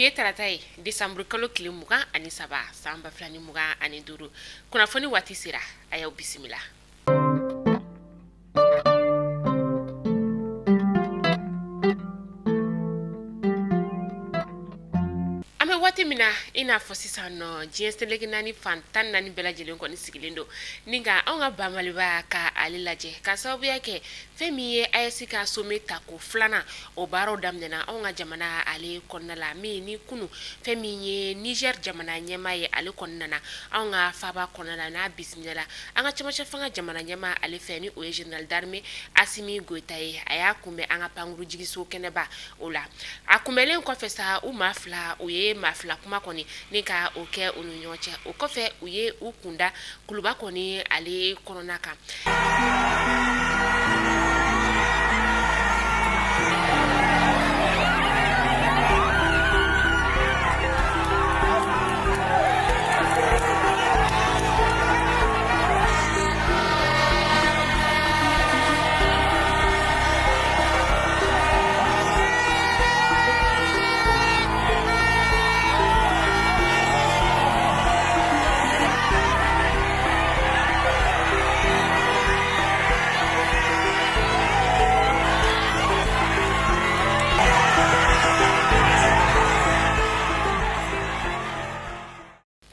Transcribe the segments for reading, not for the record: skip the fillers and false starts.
Bi ye tarata ye, décembre kalo tile 23 san 2025. Kunnafoni waati sera, a y'aw bisimila. An bɛ waati min na i n'a fɔ sisan nɔ, diɲɛ seleke naani fan 14 bɛɛ lajɛlen kɔni sigilen don ni ka anw ka ba Maliba ka ale lajɛ, ka sababuya kɛ fɛn min ye AES ka sommet tako filanan o baaraw daminɛna anw ka jamana ale kɔnɔna la, min ni kunun fɛn min ye Niger jamana ɲɛmaa ye, ale kɔni nana anw ka faaba kɔnɔna la, n'a bisimilala an ka cɛmancɛ fanga jamana ɲɛmaa ale fɛ, ni o ye général d'armée Assimi Goïta ye. A y'a kunbɛn an ka pankuru jigiso kɛnɛba o la. A kunbɛnlen kɔfɛ sa, u maa fila, u ye maa fila kuma kɔni ni ka o kɛ u ni ɲɔgɔn cɛ. O kɔfɛ, u ye u kunda kuluba kɔni ale kɔnɔna kan.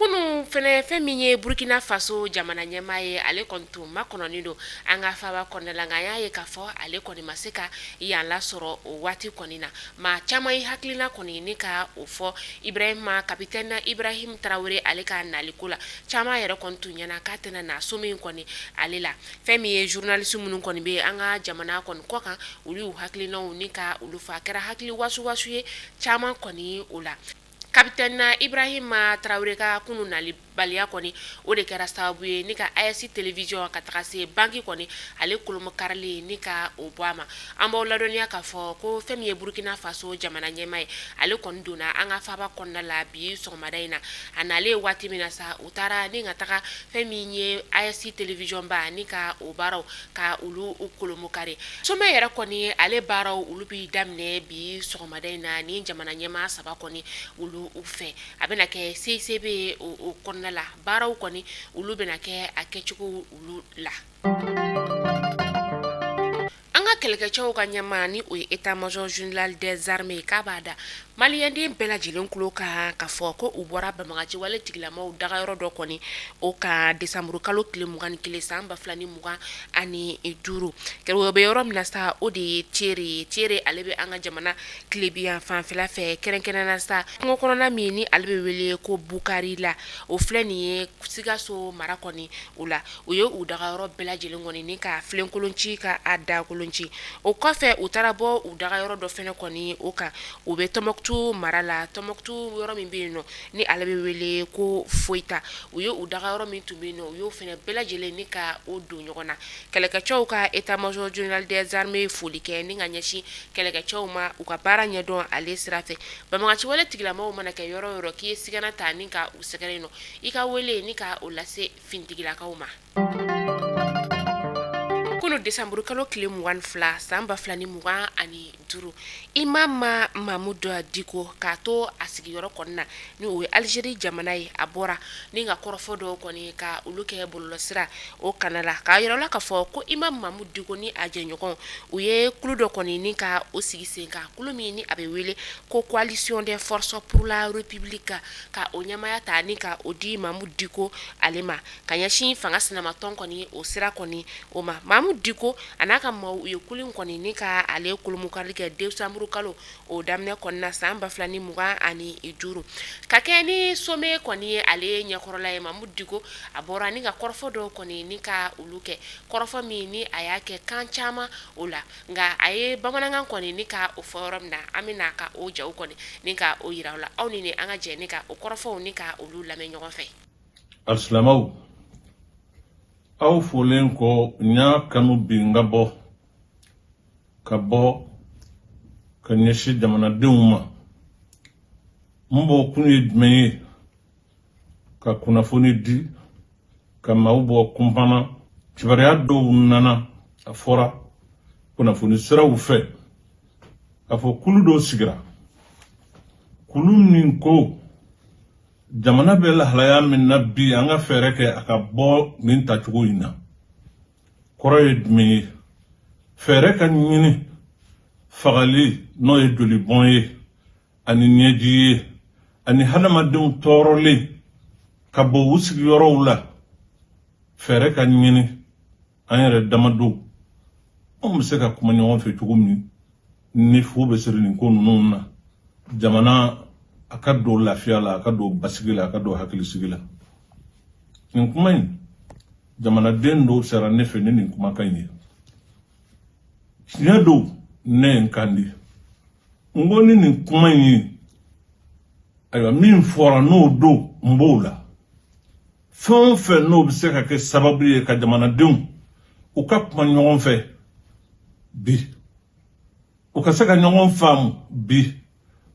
Kunun fɛnɛ, fɛn min ye Burkina Faso jamana ɲɛmaa ye, ale kɔni tun makɔnɔnen don an ka faaba kɔnɔna la, nka an y'a ye k'a fɔ ale kɔni ma se ka yan lasɔrɔ o waati kɔni na. Maa caman ye hakilina kɔni ni ka o fɔ Ibrahima, capitaine Ibrahim Traoré, ale ka naliko la. Caman yɛrɛ kɔni tun ɲɛna k'a tɛna na sommet in kɔni ale la. Fɛn min ye journaliste minnu kɔni bɛ an ka jamana kɔni kɔ kan, olu y'u hakilinaw ni ka olu fɔ. A kɛra hakili wasuwasu ye caman kɔni o la. Capitaine Ibrahim Traoré ka kunun nali baliya kɔni, o de kɛra sababu ye ni ka AES télévision ka taga se banque kɔni ale kolomakarili ni ka o bɔ a ma. An b'aw ladɔnniya k'a fɔ ko fɛn min ye Burkina Faso jamana ɲɛmaa ye, ale kɔni donna an ka faaba kɔnɔna la bi sɔgɔmada in na. A nalen waati min na sa, u taara ni ka taga fɛn min ye AES télévision ba ni ka o baaraw ka olu kolomakari. Sommet yɛrɛ kɔni ale baaraw olu bɛ daminɛ bi sɔgɔmada in na ni jamana ɲɛmaa saba kɔni olu fɛ. A bɛna kɛ CICB o kɔnɔna la, baaraw kɔni olu bɛna kɛ a kɛcogo olu la. An ka kɛlɛkɛcɛw ka ɲɛmaa, ni o ye état-major général des armées, k'a b'a da maliyɛnden bɛɛ lajɛlen tulo kan k'a fɔ ko u bɔra banbaganciwale tigilamaw dagayɔrɔ dɔ kɔni o kan décembre kalo tile 21 san 2025. O bɛ yɔrɔ min na sa, o de ye Tiere ye. Tiere ale bɛ an ka jamana tilebinyan fanfɛla fɛ, kɛrɛnkɛrɛn na sa kungo kɔnɔna min ni ale bɛ wele ko Bukarila, o filɛ nin ye Sikaso mara kɔni o la. U ye u dagayɔrɔ bɛɛ lajɛlen kɔni ni ka filenkolon ci, ka a dakolon ci. O kɔfɛ, u taara bɔ u dagayɔrɔ dɔ fɛnɛ kɔni o kan, o bɛ Tɔnbɔkutu mara la. Tɔnbɔkutu yɔrɔ min bɛ yen nɔ ni ale bɛ wele ko Foyita, u ye u dagayɔrɔ min tun bɛ yen nɔ, u y'o fɛnɛ bɛɛ lajɛlen ni ka o don ɲɔgɔn na. Kɛlɛkɛcɛw ka état-major général des armées foli kɛ ni ka ɲɛsin kɛlɛkɛcɛw ma u ka baara ɲɛdɔn ale sira fɛ. Banbaganciwale tigilamaw mana kɛ yɔrɔ o yɔrɔ, k'i ye sigana ta ni ka u sɛgɛrɛ nɔ, i ka wele ni ka o lase finitigilakaw ma. Kunun décembre kalo tile 22 san 2025, Imam Mahmoud Dicko k'a to a sigiyɔrɔ kɔni na, ni o ye Algérie jamana ye, a bɔra ni ka kɔrɔfɔ dɔw kɔni ka olu kɛ bɔlɔlɔsira o kana la, k'a yira la k'a fɔ ko Imam Mahmoud Dicko ni a jɛɲɔgɔn, u ye kulu dɔ kɔni ni ka o sigi sen kan, kulu min ni a bɛ wele ko Coalition des forces pour la République, ka o ɲɛmaaya ta ni ka o di Mahmoud Dicko ale ma ka ɲɛsin fanga sinamatɔn kɔni o sira kɔni o ma. Mahmoud Dicko a n'a ka maaw, u ye kulu in kɔni ni ka ale kolomakarili kɛ décembre kalo o daminɛ kɔnɔna san 2025, ka kɛ ni sommet kɔni ye ale ɲɛkɔrɔla ye. Mahmoud Dicko a bɔra ni ka kɔrɔfɔ dɔw kɔni ni ka olu kɛ, kɔrɔfɔ min ni a y'a kɛ kan caman o la, nka a ye bamanankan kɔni ni ka o fɔ yɔrɔ min na, an bɛna ka o jaw kɔni ni ka o yira aw la. Aw ni an ka jɛ ni ka o kɔrɔfɔw ni ka olu lamɛn ɲɔgɔn fɛ. Alisilamɛw, aw folen kɔ, n y'a kanu bi n ka bɔ ka bɔ ka ɲɛsin jamanadenw ma. N bɔ kun ye jumɛn ye? Ka kunnafoni di, ka maaw bɔ kunpanna. Kibaruya dɔw nana, a fɔra kunnafoni siraw fɛ k'a fɔ kulu dɔw sigira. Kulu min ko jamana bɛ lahalaya min na bi, an ka fɛɛrɛ kɛ a ka bɔ nin tacogo in na. Kɔrɔ ye jumɛn ye? Fɛɛrɛ ka ɲini fagali, n'o ye jolibɔn ye ani ɲɛji ye, ani hadamadenw tɔɔrɔlen ka bɔ u sigiyɔrɔw la. Fɛɛrɛ ka ɲini an yɛrɛ damadon, anw bɛ se ka kuma ɲɔgɔn fɛ cogo min ni fu bɛ siri nin ko ninnu na, jamana a ka don lafiya la, a ka don basigi la, a ka don hakilisigi la. Nin kuma in, jamanaden dɔw sera ne fɛ ni nin kumakan in ye. Tiɲɛ don, ne ye n kan di, n ko ni nin kuma in ye, ayiwa, min fɔra n'o don, n b'o la. Fɛn o fɛn n'o bɛ se ka kɛ sababu ye ka jamanadenw u ka kuma ɲɔgɔn fɛ bi, u ka se ka ɲɔgɔn faamu bi,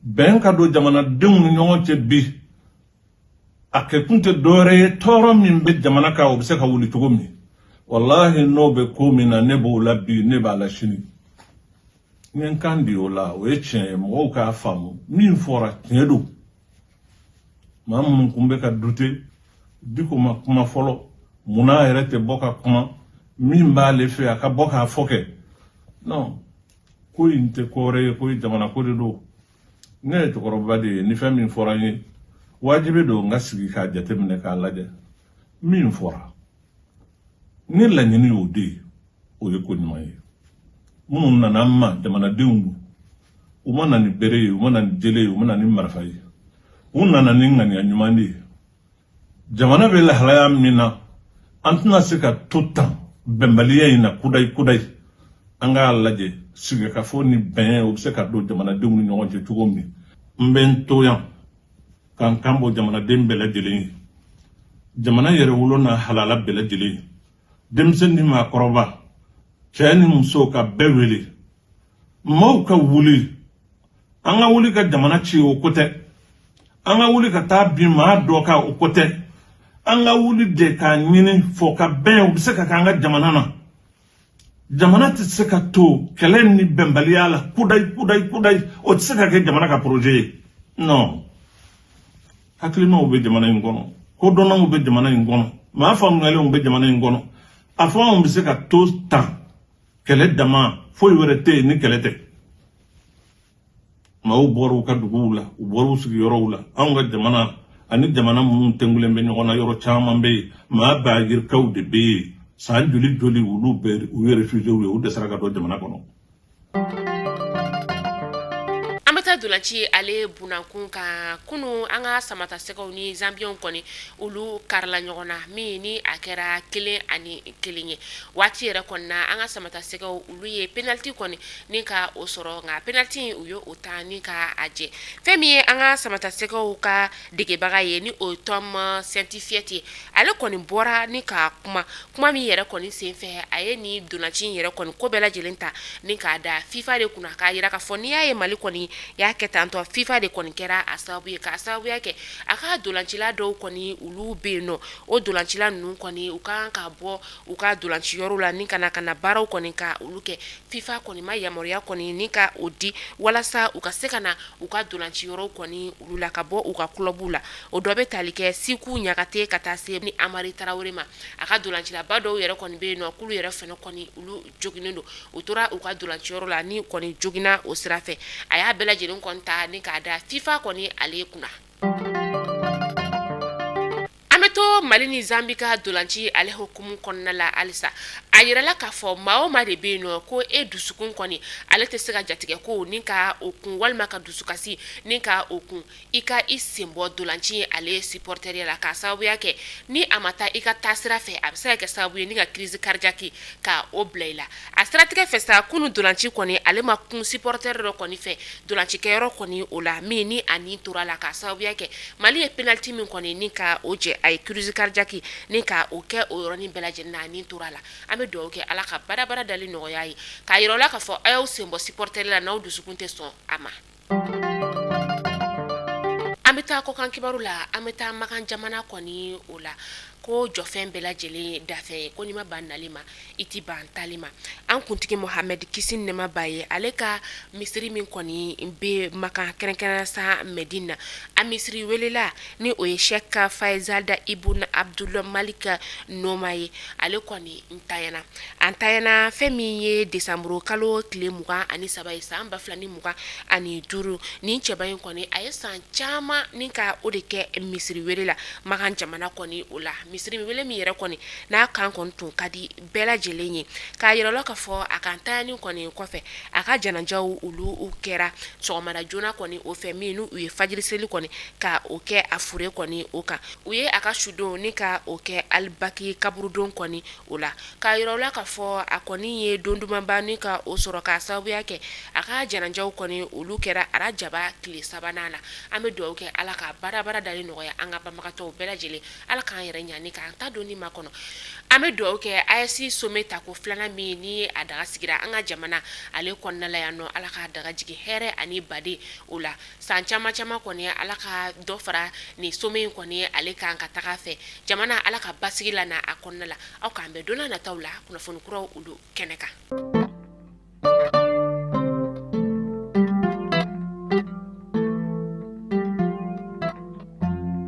bɛn ka don jamanadenw ni ɲɔgɔn cɛ bi, a kɛkun tɛ dɔwɛrɛ ye, tɔɔrɔ min bɛ jamana kan, o bɛ se ka wuli cogo min. Walahi, n'o bɛ ko min na, ne b'o la bi, ne b'a la sini. N ye n kan di o la. O ye tiɲɛ ye, mɔgɔw k'a faamu, min fɔra tiɲɛ don. Maa minnu kun bɛ ka dute Diko ma kuma fɔlɔ, munna a yɛrɛ tɛ bɔ ka kuma? Min b'ale fɛ, a ka bɔ k'a fɔ kɛ. Non, ko in tɛ ko wɛrɛ ye, ko jamana ko de don. Ne ye cɛkɔrɔba de ye, ni fɛn min fɔra n ye, wajibi don n ka sigi k'a jateminɛ, k'a lajɛ. Min fɔra ni laɲini y'o de ye, o ye ko ɲuman ye. Minnu nana an ma, jamanadenw don, u ma na ni bere ye, u ma na ni jele ye, u ma na ni marifa ye, u nana ni ŋaniya ɲuman de ye. Jamana bɛ lahalaya min na, an tɛna se ka to tan bɛnbaliya in na kudayi kudayi. An k'a lajɛ sigikafɔ ni bɛn, o bɛ se ka don jamanadenw ni ɲɔgɔn cɛ cogo min. N bɛ n to yan ka n kan bɔ jamanaden bɛɛ lajɛlen ye, jamana yɛrɛwolo n'a halala bɛɛ lajɛlen ye, denmisɛn ni maakɔrɔba, cɛ ni muso, ka bɛɛ wele, maaw ka wuli. An ka wuli ka jamana ci, o ko tɛ. An ka wuli ka taa bin maa dɔ kan, o ko tɛ. An ka wuli de k'a ɲini fɔ ka bɛn, o bɛ se ka kɛ an ka jamana na. Jamana tɛ se ka to kɛlɛ ni bɛnbaliya la kudayi kudayi kudayi, o tɛ se ka kɛ jamana ka projet ye. Non, hakilimaw bɛ jamana in kɔnɔ, kodɔnnaw bɛ jamana in kɔnɔ, maa faamuyalenw bɛ jamana in kɔnɔ. A fɔ anw bɛ se ka to tan kɛlɛ dama, foyi wɛrɛ tɛ yen ni kɛlɛ tɛ. Maaw bɔra u ka duguw la, u bɔra u sigiyɔrɔw la. Anw ka jamana ani jamana minnu tɛnkulen bɛ ɲɔgɔn na, yɔrɔ caman bɛ yen, maa ba yirikaw de bɛ yen, san joli joli, olu bɛɛ u ye réfugiés ye, u dɛsɛra ka don jamana kɔnɔ. An bɛ taa dolanci ale bunakun kan. Kunun, an ka samatasɛgɛw ni Zambiyɛnw kɔni, olu karila ɲɔgɔn na, min ni a kɛra 1-1 ye. Waati yɛrɛ kɔni na, an ka samatasɛgɛw, olu ye penalty kɔni ni ka o sɔrɔ, nka penalty u ye o ta ni ka a jɛ. Fɛn min ye an ka samatasɛgɛw ka degebaga ye, ni o ye Tom Saintfiet ye, ale kɔni bɔra ni ka kuma, kuma min yɛrɛ kɔni senfɛ, a ye ni dolanci in yɛrɛ kɔni ko bɛɛ lajɛlen ta ni k'a da FIFA de kunna, k'a jira k'a fɔ n'i y'a ye Mali kɔni y'a kɛ tantɔ, FIFA de kɔni kɛra a sababu ye, k'a sababuya kɛ a ka dolancila dɔw kɔni, olu bɛ yen nɔ. O dolancila ninnu kɔni, u ka kan ka bɔ u ka dolanciyɔrɔ la ni ka na ka na baaraw kɔni ka olu kɛ. FIFA kɔni ma yamaruya kɔni ni ka o di walasa u ka se ka na u ka dolanciyɔrɔw kɔni olu la, ka bɔ u ka clubw la. O dɔ bɛ tali kɛ Siku Ɲagate ka taa se ni Amari Tarawele ma. A ka dolancilaba dɔw yɛrɛ kɔni bɛ yen nɔ, k'olu yɛrɛ fana kɔni, olu joginnen don, u tora u ka dolanciyɔrɔ la ni kɔni joginna o sira fɛ. A y'a bɛɛ lajɛlen kɔni ta ni k'a da FIFA kɔni ale kunna. An bɛ to Mali ni Zanbi ka dolanci ale hukumu kɔnɔna la halisa. A yirala k'a fɔ maa o maa de bɛ yen nɔ ko e dusukun kɔni ale tɛ se ka jatigɛ ko ni ka o kun, walima ka dusukasi ni ka o kun, i ka i sen bɔ dolanci ale supporteriya la, k'a sababuya kɛ ni a ma taa i ka taasira fɛ, a bɛ se ka kɛ sababu ye ni ka crise cardiaque ka o bila i la. A siratigɛ fɛ sa, kunun dolanci kɔni ale ma kun supporter dɔ kɔni fɛ dolancikɛyɔrɔ kɔni o la, min ni a ni tora la, k'a sababuya kɛ Mali ye penalty min kɔni ni ka o jɛ, a ye crise cardiaque ni ka o kɛ o yɔrɔnin bɛɛ lajɛlen na, a ni tora la. An bɛ dugawu kɛ Ala ka badabada dali nɔgɔya ye, k'a yira u la k'a fɔ a y'aw sen bɔ supporter la n'aw dusukun tɛ sɔn a ma. An bɛ taa kɔkan kibaru la. An bɛ taa Makan jamana kɔni o la. Ko jɔfɛn bɛɛ lajɛlen ye dafɛn ye, ko n'i ma ban nali ma, i tɛ ban taali ma. An kuntigi Mohamɛdi, kisi ni nɛɛma b'a ye, ale ka misiri min kɔni bɛ Makan, kɛrɛnkɛrɛn sa Mɛdina, a misiri welela ni o ye Sɛki Fayizada Ibun Abdul Malik Noma ye, ale kɔni ntanyana. A ntanyana fɛn min ye desanburu kalo tile 23 ye san 2025. Nin cɛba in kɔni, a ye san caman ni ka o de kɛ misiri wele la Makan jamana kɔni o la, misiri wele min yɛrɛ kɔni n'a kan kɔni tun ka di bɛɛ lajɛlen ye. K'a yira la k'a fɔ a ka ntanyani kɔni kɔfɛ, a ka janajaw olu kɛra sɔgɔmada joona kɔni o fɛ, min n'u ye fajiri seli kɔni ka o kɛ a fure kɔni o kan. U ye a ka sudon ni ka o kɛ Alibaki kaburudon kɔni o la. K'a yira la k'a fɔ a kɔni ye don dumanba ni ka o sɔrɔ, k'a sababuya kɛ a ka janajaw kɔni olu kɛra arajaba tile sabanan la. An bɛ dugawu kɛ Ala ka baarabara dali nɔgɔya an ka banbagatɔw bɛɛ lajɛlen. Ala k'an yɛrɛ ɲa ni k'an ta donni makɔnɔ. An bɛ dugawu kɛ AES sommet tako filanan min ni a daga sigira an ka jamana ale kɔnɔna la yan nɔ, Ala k'a daga jigin hɛrɛ ani baden o la. San caman caman kɔni, Ala ka dɔ fara nin sommet in kɔni ale kan ka taga fɛ. Jamana, Ala ka basigi lana a kɔnɔna la. Aw k'an bɛn don nataw la kunnafoni kuraw olu kɛnɛ kan.